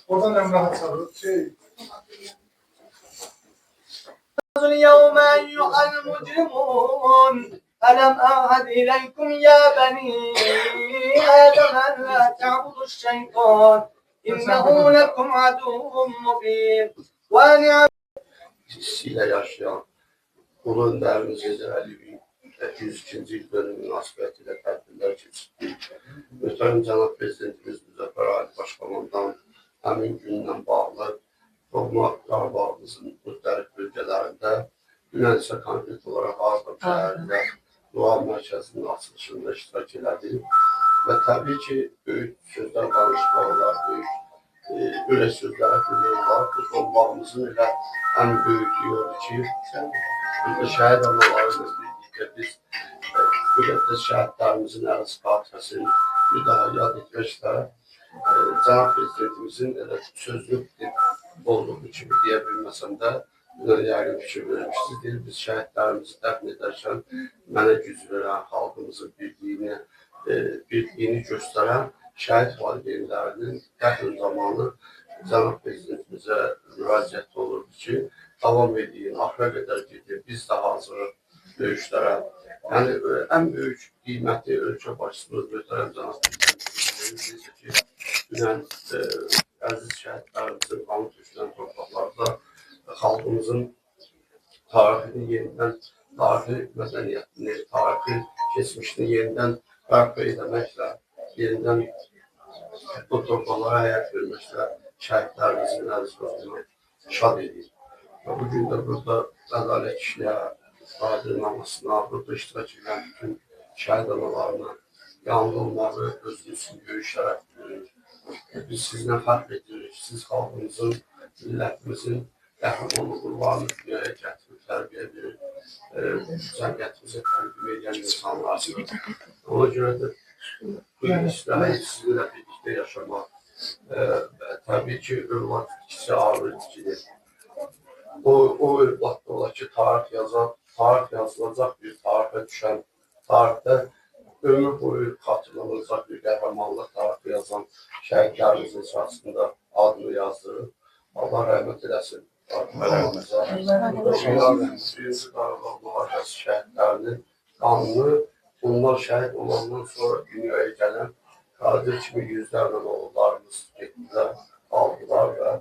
Oradan Emrah'a çağırır. Şey, اليوم أيها المجرمون ألم أعهد إليكم يا بني آدم أن لا تعبدوا الشيطان إنه لكم عدو مبين وأن Hissiyle yaşayan Ulu Öndərimiz Heydər Əliyevin 102-ci il dönümü münasibətilə tədbirlər keçirdik. Möhtərəm cənab Prezidentimiz Müzəffər Ali Başkomandan həmin günlə bağlı doğma Qarabağımızın müxtəlif bölgələrində, dünən isə konkret olaraq Ağdam şəhərində dua mərkəzinin açılışında iştirak elədi. Və təbii ki, böyük sözlər danışmaq olar, böyük öyle sözlərə demək olar. Bu doğmağımızın elə ən böyüklüyü odur ki, burada şəhid anaları ilə birlikdə biz müqəddəs şəhidlərimizin əziz xatirəsini bir daha yad etməklə cənab Prezidentimizin elə sözünü olduğu kimi deyə bilməsəm də buna yəqin fikir vermişsiniz. Deyir, biz şəhidlərimizi dəfn edərkən mənə güc verən, xalqımızın birliyini göstərən şəhid valideynlərinin dəfn zamanı cənab Prezidentimizə müraciət olurdu ki, davam edin, axıra qədər gedin, biz də hazırıq döyüşlərə. Yəni, ən böyük qiyməti ölkə başçımız möhtərəm cənab Prezidentimiz necə ki, dünən əziz şəhidlərimizin qanı tökülən torpaqlarda xalqımızın tarixini yenidən, tarixi mədəniyyətini, tarixi keçmişini yenidən bərpa eləməklə, yenidən bu torpaqlara həyat verməklə şəhidlərimizin əziz ruhunu şad edir. Və bu gün də burada Ədalət kişiyə, Qadir namazına, burada iştirak edən bütün şəhid analarına yanında olmağı özünüz üçün böyük şərəf görür. Biz sizinlə fəxr edirik. Siz xalqımızın, millətimizin qəhrəman oğullarını dünyaya gətirib, tərbiyə verir, cəmiyyətimizə təqdim edən insanlarsınız. Ona görə də bu hissləri sizinlə birlikdə yaşamaq, təbii ki, övlad itkisi ağır itkidir. O övlad da ola ki, tarix yazan, tarix yazılacaq bir tarixə düşən, tarixdə ömür boyu xatırlanacaq bir qəhrəmanlıq tarixi yazan şəhidlərimizin sırasında adını yazdırır. Allah rəhmət eləsin. Birinci Qarabağ müharibəsi şəhidlərinin qanını onlar şəhid olandan sonra dünyaya gələn Qadir kimi yüzlərlə oğullarımız getdilər, aldılar və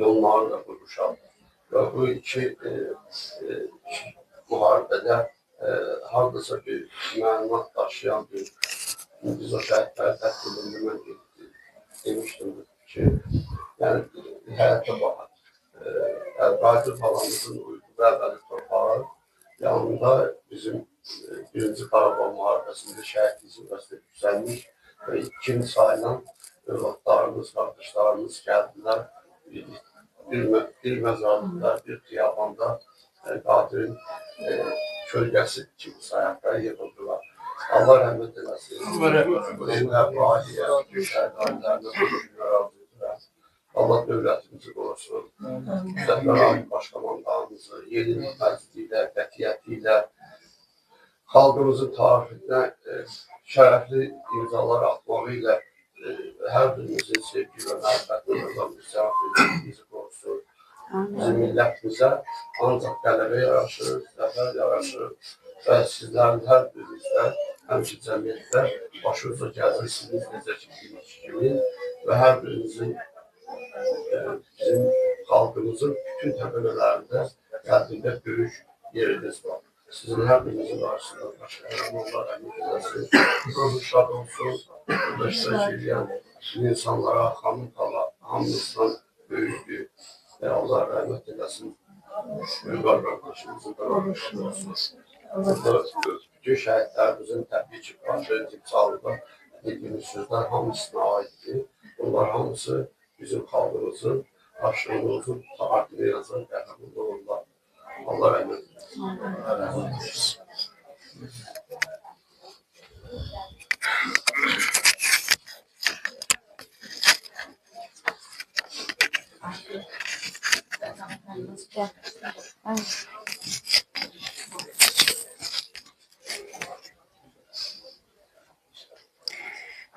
onları da vuruşan. Və bu iki müharibədə hardasa bir məlumat daşıyan bir, biz o şəhidləri dəfn edəndə mən demişdim ki, yəni həyata baxın. Qadir balamızın uyğu əbədi torpağı yanında bizim Birinci Qarabağ müharibəsində şəhidlik zirvəsində yüksəlmiş və ikinci sayılan övladlarımız, qardaşlarımız gəldilər. Bir məzarlıqda, bir xiyabanda Qadirin kölgəsi kimi sayaqda yığıldılar. Allah rəhmət eləsin. Zeynəb Aliyə, şəhid ailələrinə bu günlər arzu edirəm. Allah dövlətimizi qorusun. Müzəffər Ali Başkomandanımızı yeni məclisi ilə, qətiyyəti ilə xalqımızın tarixinə şərəfli imzalar atmağı ilə hər birimizin sevgi və məhəbbətini qazanmış cənab Prezidentimizi qorusun. Bizim millətimizə ancaq qələbə yaraşır, zəfər yaraşır və sizlərin hər birinizdə, həmçinin cəmiyyətdə başınıza gəlirsiniz, necə ki, kimi və hər birinizin bizim xalqımızın bütün təbəqələrində qəlbində böyük yeriniz var. Sizin hər birinizin qarşısında baş qəhrəmanlar rəhmət eləsin, ruhu şad olsun, burada iştirak edən insanlara, xanım xala, hamımızdan böyükdür və Allah rəhmət eləsin. Vüqar qardaşımızın da rəhmət olsun. Burada bütün şəhidlərimizin təbii ki, başlayın timsalında dediyimiz sözlər hamısına aiddir. Bunlar hamısı bizim xalqımızın, aşığımızın tarixini yazan qəhrəman oğullar. Allah rəhmət eləsin.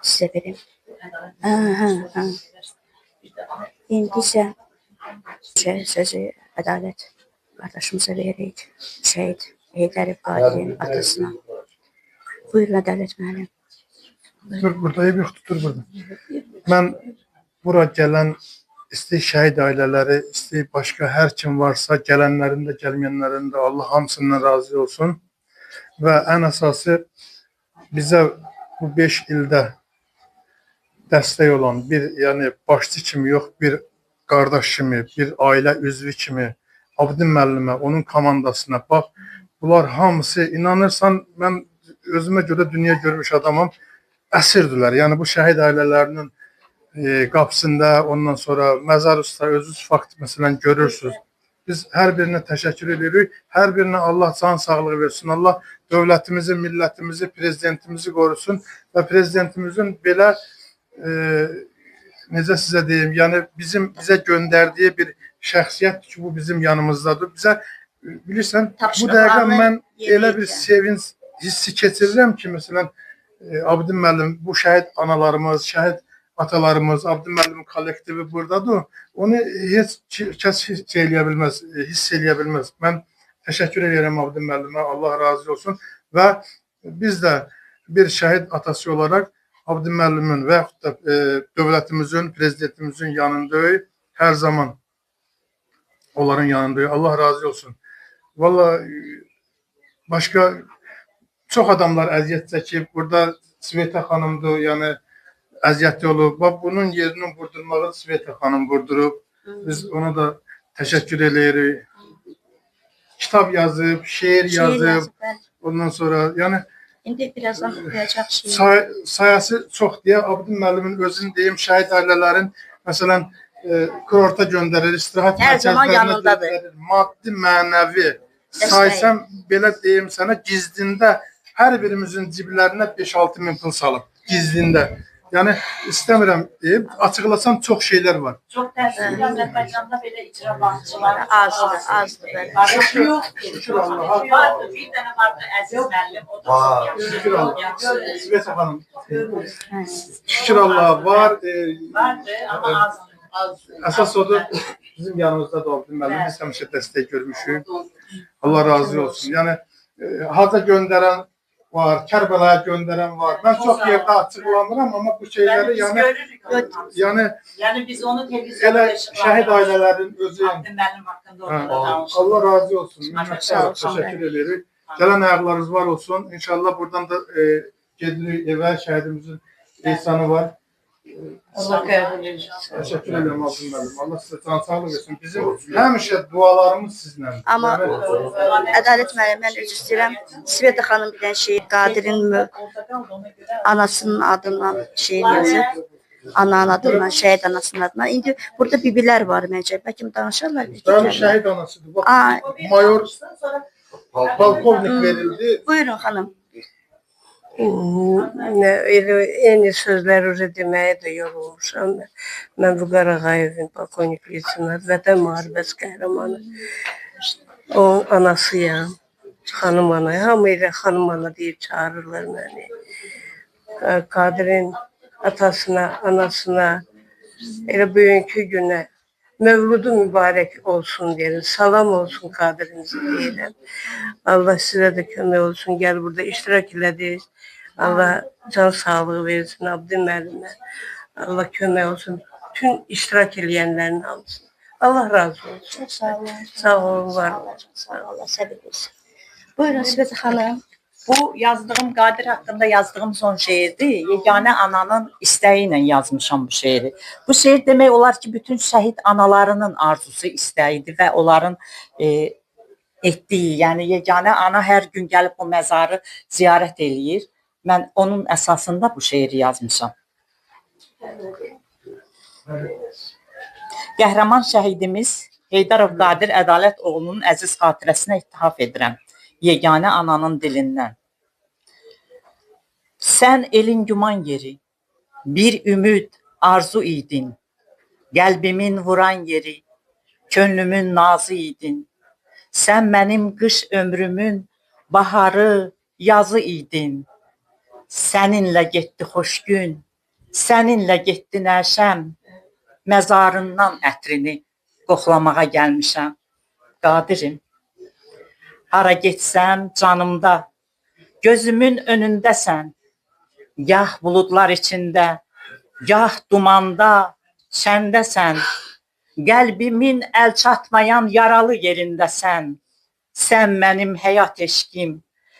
Size vereyim. Aha, aha. İndi isə sözü Ədalət qardaşımıza veririk. Şəhid Heydərov Qadirin atasına. Buyurun Ədalət müəllim. Dur burada, eyb yoxdur, dur burada. Mən bura gələn istək şəhid ailələri, istək başqa hər kim varsa, gələnlərin də, gəlməyənlərin də Allah hamısından razı olsun. Və ən əsası bizə bu 5 ildə dəstək olan bir, yəni başçı kimi yox, bir qardaş kimi, bir ailə üzvü kimi Abidin müəllimə, onun komandasına bax, bunlar hamısı inanırsan, mən özümə görə dünya görmüş adamam, əsirdilər. Yəni bu şəhid ailələrinin qapısında, ondan sonra məzar üstə özünüz fakt məsələn görürsünüz. Biz hər birinə təşəkkür edirik. Hər birinə Allah can sağlığı versin. Allah dövlətimizi, millətimizi, prezidentimizi qorusun və prezidentimizin belə necə sizə deyim, yəni bizə göndərdiyi bir şəxsiyyətdir ki, bu bizim yanımızdadır. Bizə bilirsən, bu dəqiqə mən elə bir sevinç hissi keçirirəm ki, məsələn, Abidin müəllim, bu şəhid analarımız, şəhid atalarımız, Abidin müəllimin kollektivi buradadır. Onu heç kəs şey eləyə bilməz, hiss eləyə bilməz. Mən təşəkkür edirəm Abidin müəllimə, Allah razı olsun və biz də bir şəhid atası olaraq Abidin müəllimin və yaxud da dövlətimizin, prezidentimizin yanındayıq. Hər zaman onların yanındayıq. Allah razı olsun. Vallahi başqa çox adamlar əziyyət çəkib. Burada Sveta xanımdır, yəni əziyyətli olub. Bax, bunun yerini vurdurmağı Sveta xanım vurdurub. Biz ona da təşəkkür eləyirik. Kitab yazıb, şeir yazıb. Ondan sonra yəni İndi birazdan oxuyacaq şeir. Sayası çox deyə Abidin müəllimin özünü deyim, şəhid ailələrin məsələn kurorta göndərir, istirahət mərkəzlərinə göndərir. Maddi, mənəvi saysam belə deyim sənə, gizdində hər birimizin ciblərinə 5-6 min pul salıb, gizdində. Yəni istəmirəm deyib, açıqlasam çox şeylər var. Çox təəssüf ki, Azərbaycanda belə icra başçılar azdır, azdır. Yoxdur. Şükür Allaha. Vardı, bir dənə vardı Əziz müəllim, o da çox yaxşı. Şükür Allaha. Sveta xanım. Şükür Allaha var. Vardı, amma azdır. Əsas odur, bizim yanımızda da Abidin müəllim, biz həmişə dəstək görmüşük. Allah razı olsun. Yəni haca göndərən var, Kərbəlaya göndərən var. Mən çox yerdə açıqlamıram, amma bu şeyləri yəni biz onu televizyonda elə şəhid ailələrin özü. Abidin müəllim haqqında orada danışdıq. Allah razı olsun. Minnətdarıq, təşəkkür edirik. Gələn ayaqlarınız var olsun. İnşallah buradan da gedirik evə, şəhidimizin ehsanı var. Allah qəbul etsin. Təşəkkür edirəm Abidin müəllim. Allah sizə can sağlıq versin. Bizim həmişə dualarımız sizinlədir. Amma Ədalət müəllim, mən üzr istəyirəm. Sveta xanım bir dənə şeir, Qadirin anasının adından şeir yazıb. Ananın adından, şəhid anasının adından. İndi burada bibilər var məncə. Bəlkə danışarlar bir Bəli, şəhid anasıdır. Bax, mayor polkovnik verildi. Buyurun xanım. Eyni sözləri orada deməyə də yorulmuşam. Mən Vüqar Ağayevin polkovnik leytenant, Vətən müharibəsi qəhrəmanı. Onun anasıyam, xanım ana. Hamı elə xanım ana deyib çağırırlar məni. Qadirin atasına, anasına, elə bugünkü günə Mövludu mübarək olsun deyirəm. Salam olsun Qadirimizi deyirəm. Allah sizə də kömək olsun. Gəl burada iştirak elədiniz. Allah can sağlığı versin Abidin müəllimə. Allah kömək olsun. Bütün iştirak eləyənlərin hamısına. Allah razı olsun. Çox sağ olun. Sağ olun, var olun. Sağ olun. Allah səbir versin. Buyurun Sveta xanım. Bu yazdığım Qadir haqqında yazdığım son şeirdir. Yeganə ananın istəyi ilə yazmışam bu şeiri. Bu şeir demək olar ki, bütün şəhid analarının arzusu, istəyidir və onların etdiyi, yəni yeganə ana hər gün gəlib o məzarı ziyarət eləyir. Mən onun əsasında bu şeiri yazmışam. Qəhrəman şəhidimiz Heydarov Qadir Ədalət oğlunun əziz xatirəsinə ittihaf edirəm. Yeganə ananın dilindən. Sən elin güman yeri, bir ümid, arzu idin. Qəlbimin vuran yeri, könlümün nazı idin. Sən mənim qış ömrümün baharı, yazı idin. Səninlə getdi xoş gün, səninlə getdi nəşəm. Məzarından ətrini qoxlamağa gəlmişəm. Qadirim. Hara getsəm canımda, gözümün önündəsən. Gah buludlar içində, gah dumanda, şəndəsən. Qəlbimin əl çatmayan yaralı yerindəsən. Sən mənim həyat eşqim,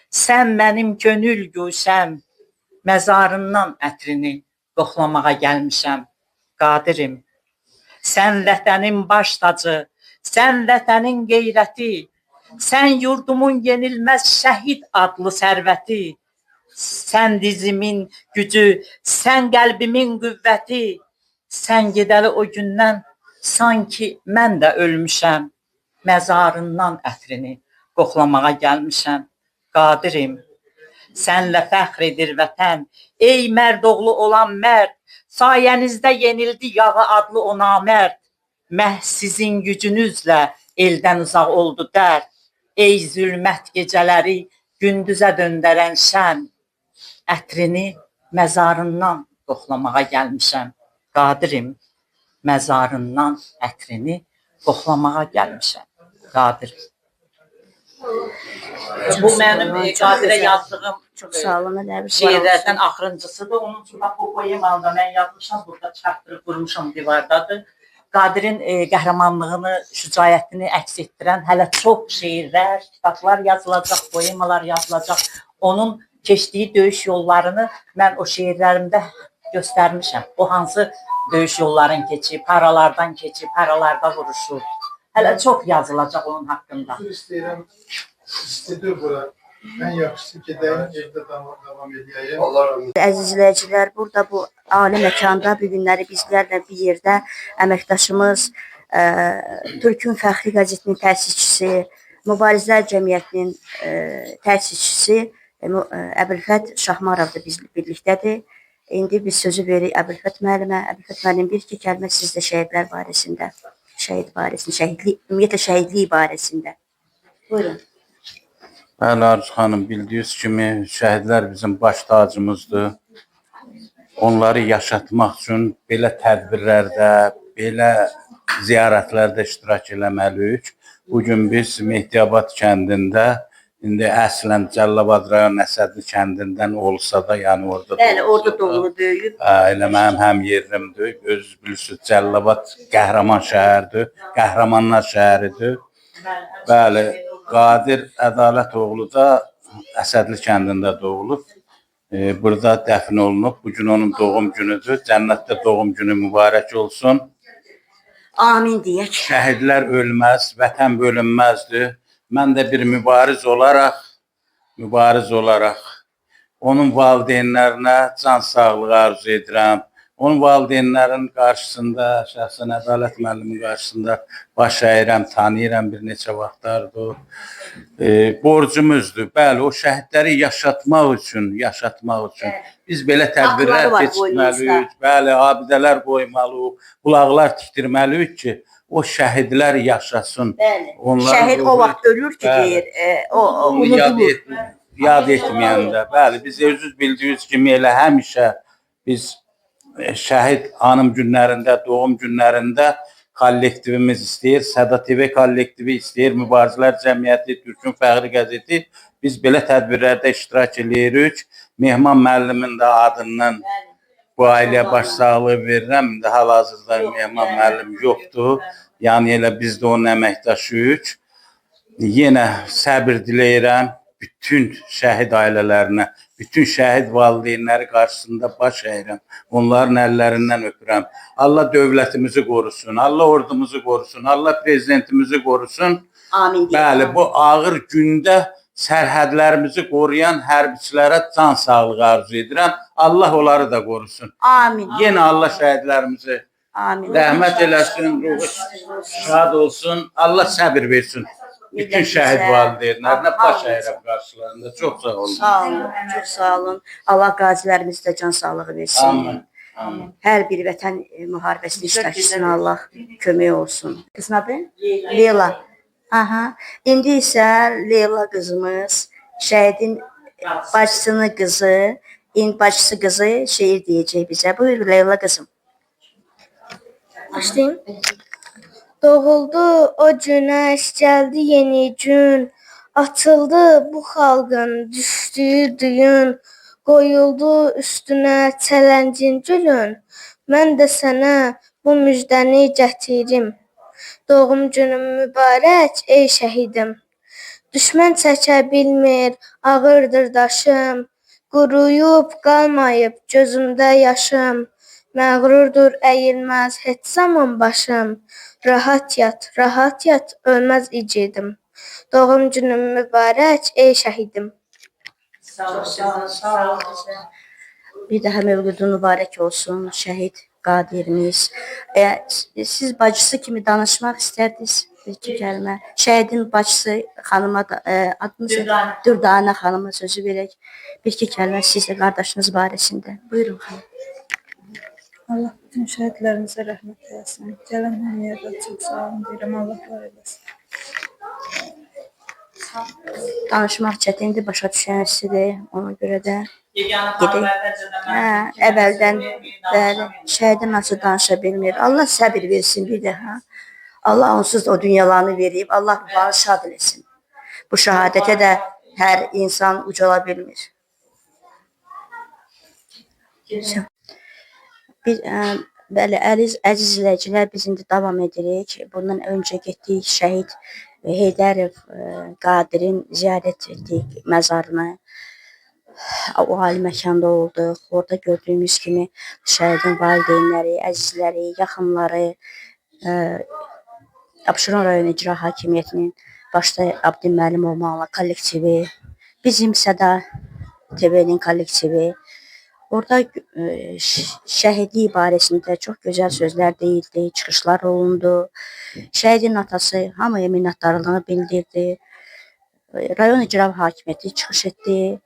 sən mənim könül güşəm. Məzarından ətrini qoxlamağa gəlmişəm. Qadirim. Sən vətənin baş tacı, sən vətənin qeyrəti, sən yurdumun yenilməz şəhid adlı sərvəti, sən dizimin gücü, sən qəlbimin qüvvəti, sən gedəli o gündən sanki mən də ölmüşəm. Məzarından ətrini qoxlamağa gəlmişəm. Qadirim. Sənlə fəxr edir vətən. Ey mərd oğlu olan mərd, sayənizdə yenildi yağı adlı o namərd. Məhz sizin gücünüzlə eldən uzaq oldu dərd. Ey zülmət gecələri gündüzə döndərən şəm, ətrini məzarından qoxlamağa gəlmişəm. Qadirim, məzarından ətrini qoxlamağa gəlmişəm. Qadirim. Bu mənim Qadirə yazdığım Çox sağ olun, şeirlərdən axırıncısıdır. Onun üçün bax bu poemanı da mən yazmışam, burada çarpdırıb vurmuşam divardadır. Qadirin qəhrəmanlığını, şücaətini əks etdirən hələ çox şeirlər, kitablar yazılacaq, poemalar yazılacaq. Onun keçdiyi döyüş yollarını mən o şeirlərimdə göstərmişəm. O hansı döyüş yollarını keçib, haralardan keçib, haralarda vuruşub. Hələ çox yazılacaq onun haqqında. Üzr istəyirəm, istidir bura. Mən yaxşısı gedəyim, evdə davam eləyəyim. Allah rəhmət Əziz izləyicilər, burada bu ali məkanda bu günləri bizlərlə bir yerdə əməkdaşımız, Türkün Fəxri qəzetinin təsisçisi, Mübarizlər Cəmiyyətinin təsisçisi Əbülfət Şahmarov da bizlə birlikdədir. İndi biz sözü veririk Əbülfət müəllimə. Əbülfət müəllim, bir iki kəlmə sizdə şəhidlər barəsində, şəhid barəsində, şəhidlik, ümumiyyətlə şəhidlik barəsində. Buyurun. Bəli, Arzu xanım, bildiyiniz kimi şəhidlər bizim baş tacımızdır. Onları yaşatmaq üçün belə tədbirlərdə, belə ziyarətlərdə iştirak eləməliyik. Bugün biz Mehdiyabad kəndində, indi əslən Cəlilabad rayon Əsədli kəndindən olsa da, yəni orada Bəli, orada doğulub, böyüyüb. Elə mənim həm yerimdir. Özünüz bilirsiniz, Cəlilabad qəhrəman şəhərdir, qəhrəmanlar şəhəridir. Bəli, Qadir Ədalətoğlu da Əsədli kəndində doğulub. Burada dəfn olunub. Bu gün onun doğum günüdür. Cənnətdə doğum günü mübarək olsun. Amin deyək. Şəhidlər ölməz, vətən bölünməzdir. Mən də bir mübariz olaraq onun valideynlərinə can sağlığı arzu edirəm. Onun valideynlərin qarşısında, şəxsən Ədalət müəllimin qarşısında baş əyirəm, tanıyıram bir neçə vaxtlardır. Borcumuzdur. Bəli, o şəhidləri yaşatmaq üçün, biz belə tədbirlər keçirməliyik. Bəli, abidələr qoymalıyıq, bulaqlar tikdirməliyik ki, o şəhidlər yaşasın. Bəli. Onların şəhid o vaxt ölür ki, bəli, deyir, o unudulur. Yad etməyəndə. Bəli, biz özünüz bildiyiniz kimi elə həmişə biz şəhid anım günlərində, doğum günlərində kollektivimiz istəyir, Səda TV kollektivi istəyir, Mübarizlər Cəmiyyəti, Türkün Fəxri Qəzeti. Biz belə tədbirlərdə iştirak eləyirik. Mehman müəllimin də adından bu ailəyə başsağlığı verirəm. İndi hal-hazırda Mehman müəllim yoxdur. Yəni elə biz də onun əməkdaşıyıq. Yenə səbir diləyirəm bütün şəhid ailələrinə, bütün şəhid valideynləri qarşısında baş əyirəm. Onların əllərindən öpürəm. Allah dövlətimizi qorusun, Allah ordumuzu qorusun, Allah prezidentimizi qorusun. Amin. Bəli, bu ağır gündə sərhədlərimizi qoruyan hərbiçilərə can sağlığı arzu edirəm. Allah onları da qorusun. Amin. Yenə Allah şəhidlərimizi Amin. rəhmət eləsin, ruhu şad olsun. Allah səbir versin. Bütün şəhid valideynlərinə baş əyirəm qarşılarında. Çox sağ olun. Sağ olun, çox sağ olun. Allah qazilərimizə də can sağlığı versin. Amin. Amin. Hər bir vətən müharibəsinin iştirakçısına Allah kömək olsun. Qızın adı? Leyla. Aha. İndi isə Leyla qızımız şəhidin bacısının qızı, bacısı qızı şeir deyəcək bizə. Buyur Leyla qızım. Başlayım. Doğuldu o günəş, gəldi yeni gün. Açıldı bu xalqın düşdüyü düyün. Qoyuldu üstünə çələngin gülün. Mən də sənə bu müjdəni gətirim. Doğum günün mübarək ey şəhidim. Düşmən çəkə bilmir, ağırdır daşım. Quruyub qalmayıb gözümdə yaşım. Məğrurdur əyilməz heç zaman başım. Rahat yat, rahat yat, ölməz igidim. Doğum günün mübarək ey şəhidim. Sağ ol, sağ ol, sağ ol. Bir daha mövludun mübarək olsun şəhid Qadirimiz. Siz bacısı kimi danışmaq istərdiniz bir iki kəlmə. Şəhidin bacısı xanıma da, adını Dürdanə. Dürdanə xanıma sözü verək. Bir iki kəlmə siz də qardaşınız barəsində. Buyurun xanım. Allah bütün şəhidlərimizə rəhmət eləsin. Gələn hamıya da çox sağ olun deyirəm. Allah var eləsin. Danışmaq çətindir, başa düşənsidir. Ona görə də Yeganə xanım Gedək. əvvəlcədən Hə, mənə dedi ki, mən əvvəldən söz verməyin, bəli, danışamayın. şəhidin nasıl danışa bilmir. Allah səbir versin bir daha. Allah onsuz da o dünyalarını verib, Allah ruhlarını şad eləsin. Bu şəhadətə də hər insan ucala bilmir. Bir, bəli, əziz izləyicilər, biz indi davam edirik. Bundan öncə getdik şəhid Heydərov Qadirin ziyarət etdik məzarını. O ali məkanda olduq. Orada gördüyümüz kimi şəhidin valideynləri, əzizləri, yaxınları, Abşeron rayon icra hakimiyyətinin başda Abdin müəllim olmaqla kollektivi, bizim Səda TV-nin kollektivi. Orada şəhidlik barəsində çox gözəl sözlər deyildi, çıxışlar olundu. Şəhidin atası hamıya minnətdarlığını bildirdi. Rayon icra hakimiyyəti çıxış etdi.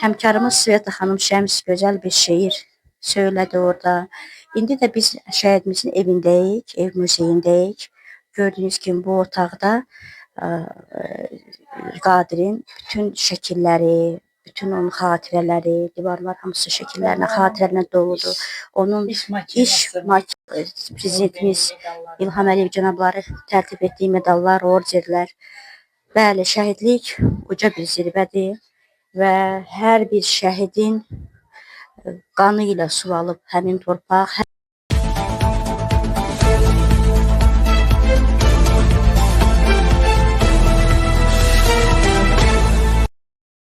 Həmkarımız Sveta xanım Şəms gözəl bir şeir söylədi orada. İndi də biz şəhidimizin evindəyik, ev muzeyindəyik. Gördüyünüz kimi bu otaqda Qadirin bütün şəkilləri, bütün onun xatirələri, divarlar hamısı şəkillərlə, xatirələrlə doludur. Onun İş iş makinesi. Prezidentimiz İlham Əliyev cənabları tərtib etdiyi medallar, orderlər. Bəli, şəhidlik uca bir zirvədir və hər bir şəhidin qanı ilə sualıb həmin torpaq.